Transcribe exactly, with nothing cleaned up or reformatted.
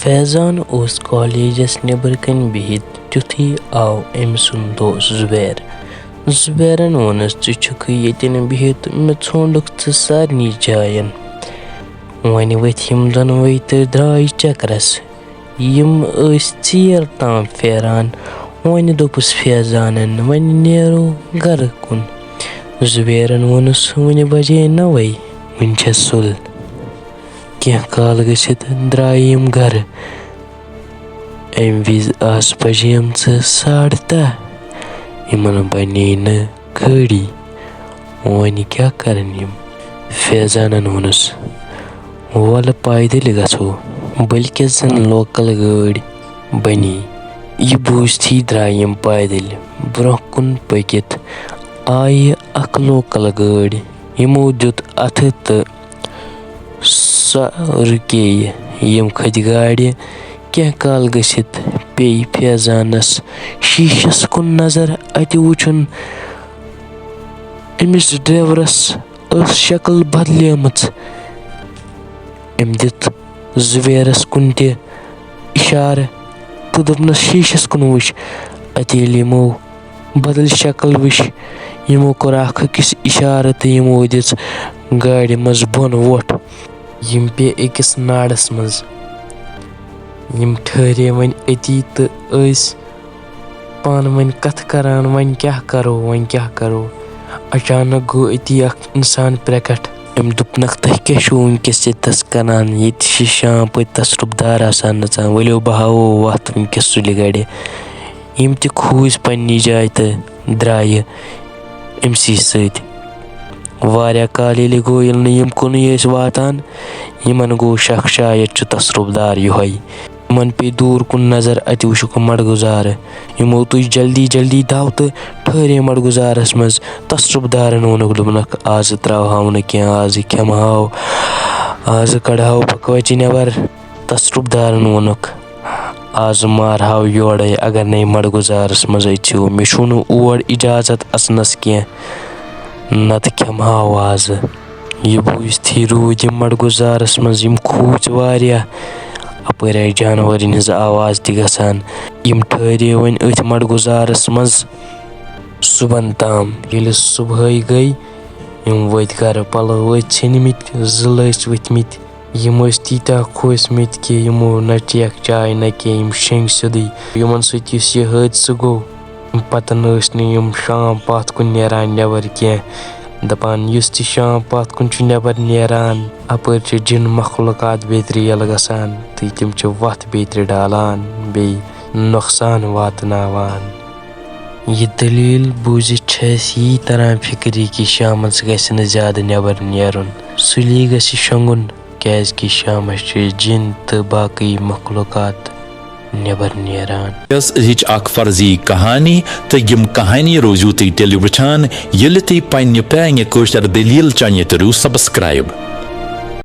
فیضان اوس کالجس نیبر کنۍ بِہِتھ، تیُتھُے آو أمۍ سُنٛد دوست زُبیر۔ زُبیرن ووٚنُس، "ژٕ چھُکھٕے ییٚتٮ۪ن بِہِتھ، مےٚ ژھونٛڈُکھ ژٕ سارنٕے جاین۔" وۄنۍ ؤتھۍ یِم دۄنوَے تہٕ درٛاے چکرس۔ یِم ٲسۍ ژیر تام پھیران۔ وۄنۍ دوٚپُس فیضانن، "وۄنۍ نیرو گرٕ کُن۔" زُبیرن ووٚنُس، "وُنہِ بجے نَوَے، وُنہِ چھےٚ سُل۔" کینٛہہ کال گٔژھِتھ درٛاے یِم گرٕ۔ اَمہِ وِزِ آسہٕ بجیمژٕ ساڑٕ دَہ۔ یِمن بنے نہٕ گٲڑی۔ وۄنۍ کیٛاہ کرن یِم؟ فیضانن ووٚنُس، "وَلہٕ پایدٔلۍ گژھو، بٔلکہِ زن لوکل گٲڑۍ بنی۔" یہِ بوٗزتھٕے درٛاے یِم پایدٔلۍ۔ برٛونٛہہ کُن پٔکِتھ آیہِ اکھ لوکل گٲڑۍ۔ یِمو دیُت اَتھٕ تہٕ سۄ رُکییہِ۔ یِم کھٔتۍ گاڑِ۔ کینٛہہ کال گٔژھِتھ پیٚیہِ فیضانس شیٖشس کُن نظر۔ اَتہِ وُچھُن أمِس ڈرایورس ٲس شکل بدلیمٕژ۔ أمۍ دیُت زُبیرس کُن تہِ اِشارٕ تہٕ دوٚپنس، "شیٖشس کُن وٕچھ۔" اَتہِ ییٚلہِ یِمو بدل شکل وٕچھ، یِمو کوٚر اکھ أکِس اِشارٕ تہٕ یِمو دِژ گاڑِ منٛز بۄن وۄٹھ۔ یِم پیٚیہِ أکِس ناڑس منٛز۔ یِم ٹھہرے وۄنۍ أتی تہٕ ٲسۍ پانہٕ ؤنۍ کتھٕ کران، "وۄنۍ کیٛاہ کرو، وۄنۍ کیٛاہ کرو؟" اچانک گوٚو أتی اکھ انسان پرٛکٹ۔ أمۍ دوٚپنکھ، "تُہۍ کیٛاہ چھِو وٕنکیٚس ییٚتس کران؟ ییٚتہِ چھِ شام پٔتۍ تصرُف دار آسان نژان، ؤلِو بہٕ ہاوو وتھ وٕنکیٚس سُلہِ گڑِ۔" یِم تہِ کھوٗژۍ پننہِ جایہِ تہٕ درٛایہِ أمۍ سٕے سۭتۍ۔ واریاہ کال ییٚلہِ گوٚو، ییٚلہِ نہٕ یِم کُنُے ٲسۍ واتان، یِمن گوٚو شک، شاید چھُ تصرُف دار یِہوٚے۔ یِمن پیٚیہِ دوٗر کُن نظر، اَتہِ وٕچھُکھ مَڑگُزارٕ۔ یِمو تُج جلدی جلدی دَو تہٕ ٹھٔہرے مَڑگُزارَس منٛز۔ تصرُف دارَن ووٚنُکھ، دوٚپنَکھ، "آزٕ ترٛاوہاو نہٕ کینٛہہ، آزٕ کھٮ۪مہٕ ہاو، آزٕ کَڑہاو بَکوَچہِ نٮ۪بر۔" تصرُف دارَن ووٚنُکھ، "آزٕ مارہاو یورَے، اگر نَے مَڑگُزارَس منٛز أژِو۔ مےٚ چھُو نہٕ اور اِجازت اَژنَس کینٛہہ، نَتہٕ کھٮ۪مہاو آزٕ۔" یہِ بوٗزتھٕے روٗدۍ یِم مَڑگُزارَس منٛز، یِم کھوٗژۍ واریاہ۔ اَپٲرۍ آیہِ جانوَرَن ہٕنٛز آواز تہِ گژھان۔ یِم ٹھٔہرے وۄنۍ أتھۍ مَڑگُزارَس منٛز صُبحَن تام۔ ییٚلہِ صُبحٲے گٔے، یِم وٲتۍ گَرٕ، پَلو ٲسۍ ژھیٚنۍمٕتۍ، زٕلۍ ٲسۍ ؤتھۍمٕتۍ۔ یِم ٲسۍ تیٖتیٛاہ کھوٗژۍمٕتۍ کہِ یِمو نہ چیٚیَکھ چاے نہ کینٛہہ، یِم شیٚنگۍ سیوٚدُے۔ یِمَن سۭتۍ یُس یہِ حٲدثہٕ گوٚو، پَتہٕ نہ ٲسۍ نہٕ یِم شام پَتھ کُن نیران نٮ۪بر کینٛہہ۔ دَپان، یُس تہِ شام پَتھ کُن چھُ نٮ۪بر نیران، اَپٲرۍ چھِ جِن مخلوقات بیترِ یَلہٕ گژھان تہٕ تِم چھِ وَتھ بیترِ ڈالان، بیٚیہِ نۄقصان واتناوان۔ یہِ دٔلیٖل بوٗزِتھ چھِ اَسہِ یی تران فِکرِ کہِ شامَس گژھِ نہٕ زیادٕ نٮ۪بر نیرُن۔ سُلی گژھِ شۄنٛگُن، کیٛازِ کہِ شامَس چھِ جِن تہٕ باقٕے مخلوقات نٮ۪بر نیران۔ یۄس أزِچ اکھ فرضی کہانی تہٕ یِم کہانی روزِو تُہۍ تیٚلہِ وٕچھان، ییٚلہِ تُہۍ پننہِ پرٛانہِ کٲشِر دٔلیٖل چینلہِ کٔرِو subscribe۔